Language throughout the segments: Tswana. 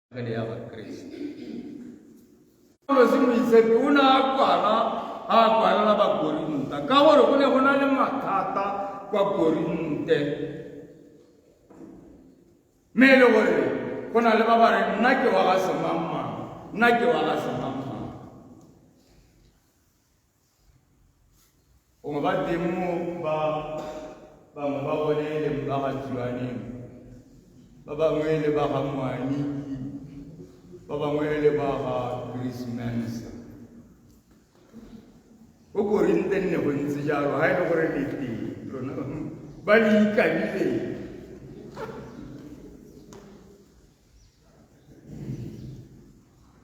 Efangele ya ga Keresete. Paulosi Moitshepi o ne a kwala a kwalela Bakorinta ka gore go ne go na le mathata kwa Korinte. Mme e le gore go na le ba ba reng nna ke wa ga semangmang, nna ke wa ga semangmang. Gongwe ba teng mo ba bangwe ba bone e leng ba ga Tsuaneng, ba bangwe e le ba ga Moaniki, ba bangwe e le ba ga Chris Mensa. Ko Korinte nne go ntse jalo, ga e le gore le teng lona ba le ikabileng.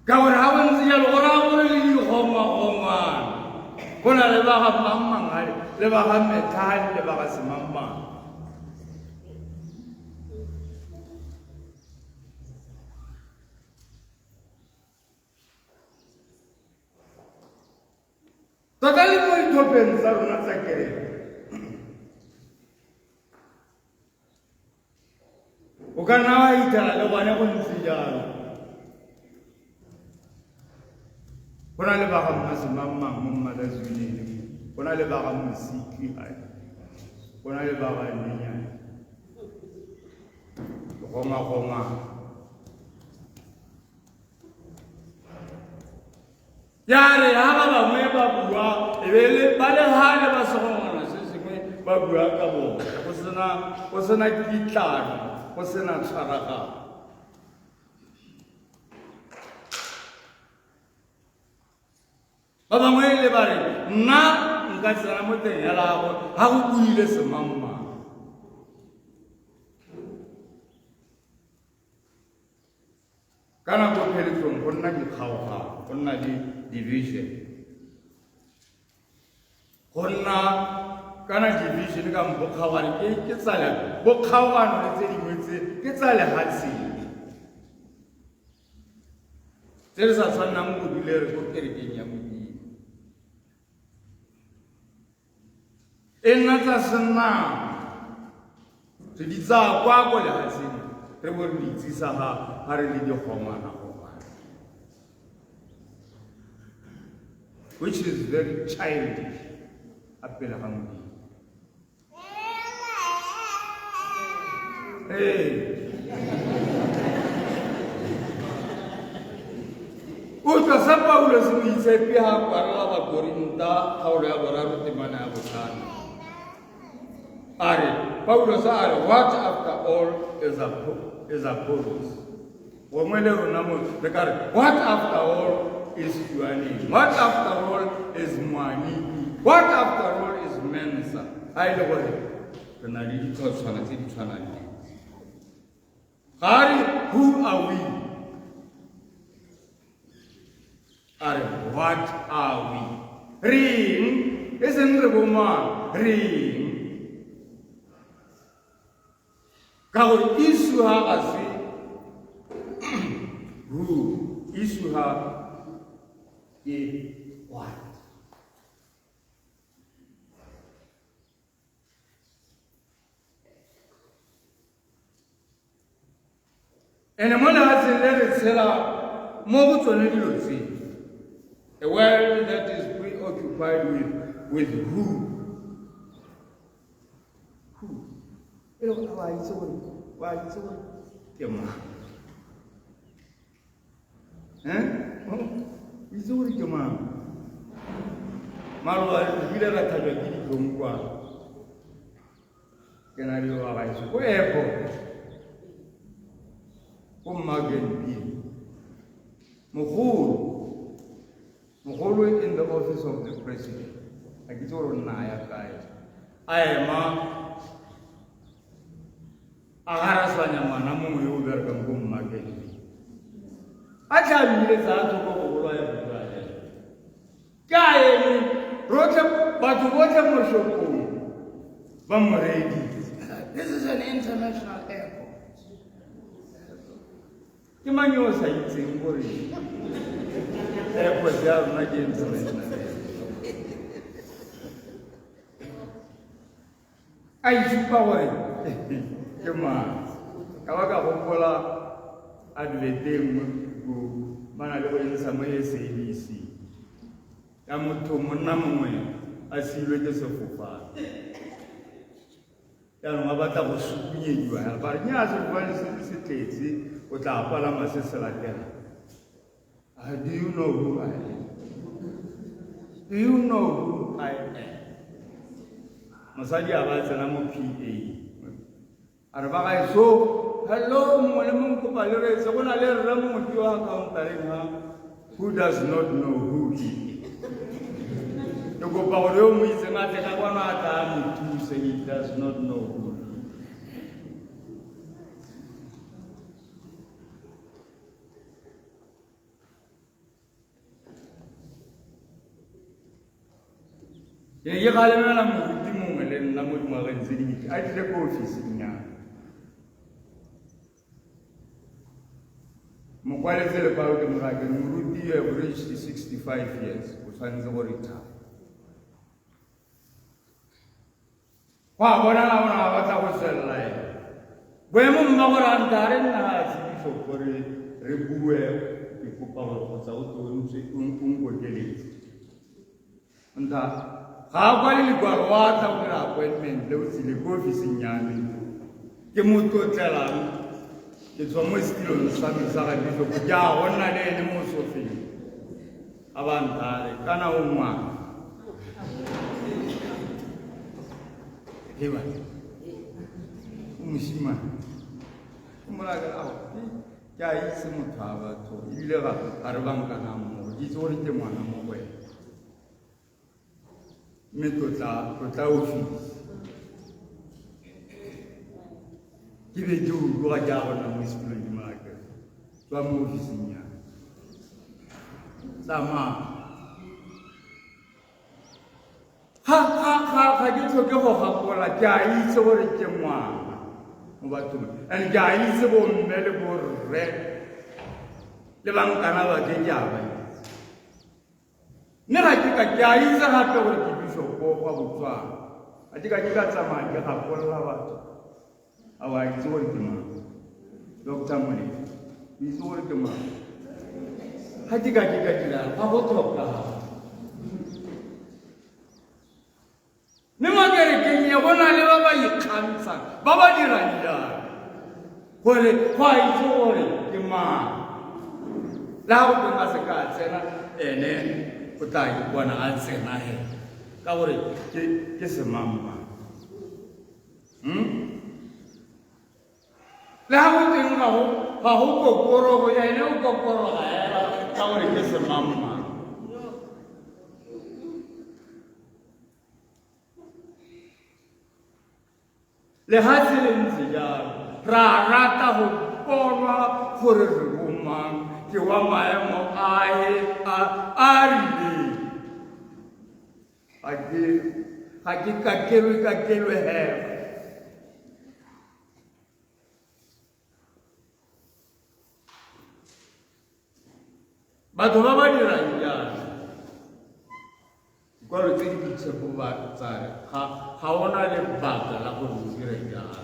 Ka gore ga go ntse jalo go raya gore le digongwagongwana go na le ba ga mangmangale le ba ga methale le ba ga semangmang. Tota le mo ditlhopheng tsa rona tsa kereke o ka nna wa ithela le gone go ntse jalo. Go na le ba ga mmasemangmang mo mmadazwineng, go na le ba ga mosiki gae, go na le ba ga nnenyane gongwagongwa. Ya re ha ba bangwe ba bua e be le ba le gale ba segongwana se sengwe ba bua ka bone go sena go sena kitlano go sena tshwaragano. Ba bangwe le ba re nna nka tsena mo teng ya lago ga go buile semangmang. Ka nako pheletsong go nna dikgaogano, go nna le division. Go nna kana division ka bokgaogano ke ke tsa bokgaogano le tse dingwe tse ke tsa lehatsheng. Tse re sa tshwannang go dule re ko kerekeng ya Modimo. E nna tsa senama re di tsaya kwa ko lefatsheng re bo re di tsisa ga ga re le digongwana gongwana, which is very childish a pele ga Modimo. Ee. Utlwa sa Paulo se moitshepi ha a kwalela Bakorinta kgaolo ya boraro temana ya botlhano. A re, Paulo sa a re, what after all is, is Apollos? Gongwe le rona mo re ka re, what after all is Juaneng? What after all is Moaniki? What after all is Mensa? Ha e le gore re na le ditlhotshwana tse di tshwanang le ga a re who are we, a re what are we, re eng, e seng re bomang, re eng, ka gore issue ha ga se who, issue ha ke what. Ene mo lefatsheng le re tshela mo go tsone dilo tse, a world that is preoccupied with who, who, e le gore wa itse gore wa itse gore ke mang, eh o itse gore ke mang. Maloba re kile ra tlhajwa ke ditlhong kwa ke na le wa gaetsho ko airport ko Mmagenpile, mogolo mogolo in the office of the president, a ke itse gore o nna a ya kae, a ema a garasanya ngwana mongwe yo o berekang ko Mmagenpile, a tlhabile tsa thoko go bolaya go bua jalo. Ke a eme rotlhe batho botlhe mo shopong ba mo reeditse. This is an international airport. Ke mang yo o sa itseng gore airport ya rona ke international airport? A itshupa gore ke mang. Ka ba ka gopola advert e nngwe ko ba na le go e ntsha mo SABC ya motho monna mongwe a siilwe ke sefofane jaanong a batla go sukunyediwa ya ba re nya sefofane se se tletse o tla palama se se latelang. Do you know who I am? Do you know who I am? Mosadi a ba tsena mo PA a re ba gaeso hello mongwe le mongwe kopa le reetse go na le rre mongwe ke wa countereng ha who does not know who he is. Ke kopa gore yo mo itseng a tle ka kwano a tla mo thuse. He does not know who he is. Ke ne ke galemela moruti mongwe le nna mo dingwageng tse dintsi a tlile ko ofising ya mo kwaletse lekwalo ke mo raya ke re moruti you have reached 65 years o tshwanetse go retire. Go a bonala gore a batla go tswelela ene boemong ba gore a nta re nna a tshediso gore re bue ke kopa gore kgotsa o tle o ntse o nkokeletse nta ga a kwale lekwalo wa tla go dira appointment le o tsile ko ofising ya me ke mo tlotlelang ke tswa mo setilong sa me sa ga bishop ke a go nna le ene mo sofeng a ba nthare kana o ngwana eba o mosimane o molaka ao ke a itse motho a batho ebile ga re bankana mmogo ke itse gore ke ngwana mo go ene mme tlotla tlotla ofisi ke be ke utlwa ke a gona mo sekolong ke molaka tswa mo ofising ya tsamaya ga ga ga ga ke tlhoke go gakola ke a itse gore ke ngwana mo bathong and ke a itse bomme le borre le bankana ba ke ke a ba itse mme ga ke ka ke a itse gape gore ke bishopo kwa Botswana ga ke ka ke ka tsamaya ke gakolola batho a wa itse gore ke mang Doctor Molefe o itse gore ke mang ga ke ka ke ka dira ga go tlhokagala mme mo kerekeng e go na le ba ba ikgantshang ba ba dirang jalo gore go a itse gore ke mang le ga go teng a se ka a tsena ene o tla ipona a tsena he ka gore ke semangmang. Le ga go teng ga go ga go kokorogo ene o kokoroga hela ka gore ke semangmang. Lehatshe le ntse jalo ra rata go bonwa gore re bomang ke wa maemo ae a a rileng ga ke kakelwe kakelwe hela. Batho ba ba dirang jalo dikwalo tse di boitshepo ba tsare ga ga ona lebaka la gore o dire jalo.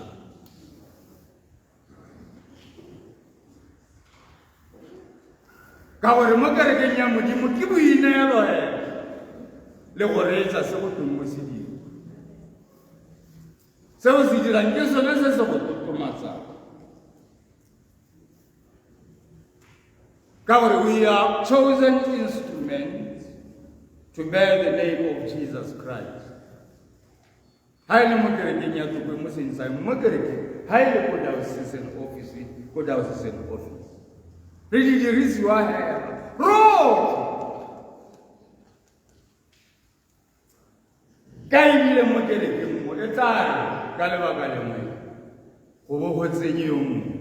Ka gore mo kerekeng ya Modimo ke boineelo hela le go reetsa se go tweng mo se dira. Se o se dirang ke sone se se go tlotlomatsang. Ka gore we are chosen instruments to bear the name of Jesus Christ. Ha e le mo kerekeng ya Tlokwe mo Sensang, mo kerekeng, ha e le ko diocesan office, ko diocesan office. Re di dirisiwa hela rotlhe. Ka ebile mo kerekeng mo e tla re ka lebaka lengwe go bo go tsenye yo mongwe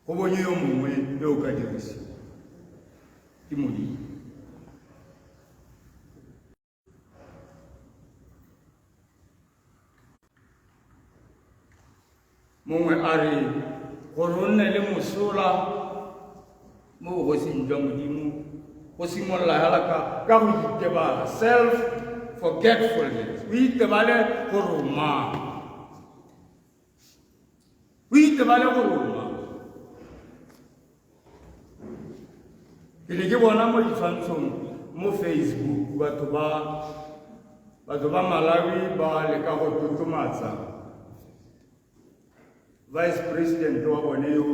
go bonye yo mongwe yo o ka dirisiwa ke Modimo. Mongwe a re gore o nne le mosola mo bogosing jwa Modimo go simolola hela ka ka go itebala, self forgetfulness, o itebale gore o mang, o itebale gore o mang. Ke ne ke bona mo ditshwantshong mo Facebook batho ba batho ba Malawi ba leka go tlotlomatsa vice president wa bone yo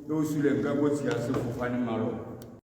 yo o suleng ka kotsi ya sefofane maloba.